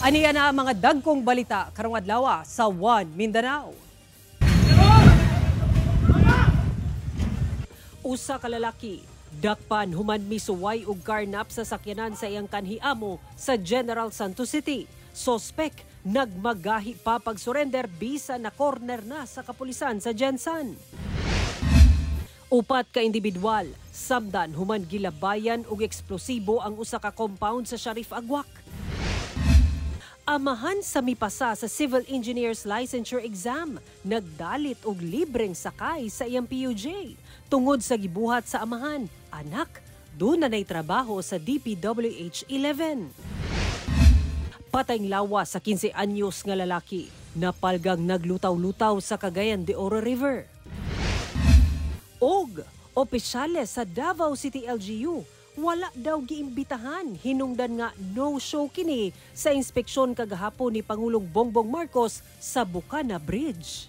Aniya na ang mga dagkong balita karong adlaw sa One Mindanao. Usa ka lalaki dakpan human misuway og carnap sa sakyanan sa iyang kanhiamo sa General Santos City. Sospek nagmagahi pa pag-surrender bisa na corner na sa kapulisan sa Gensan. Upat ka individual samdan human gilabayan og eksplosibo ang usa ka compound sa Sharif Agwak. Amahan sa mipasa sa Civil Engineers Licensure Exam, nagdalit og libreng sakay sa iyang PUJ. Tungod sa gibuhat sa amahan, anak, doon na na'y trabaho sa DPWH 11. Patayng lawa sa 15 anyos nga lalaki, napalgang naglutaw-lutaw sa Cagayan de Oro River. Og opisyales sa Davao City LGU wala daw giimbitahan hinungdan nga no-show kini sa inspeksyon kagahapon ni Pangulong Bongbong Marcos sa Bukana Bridge.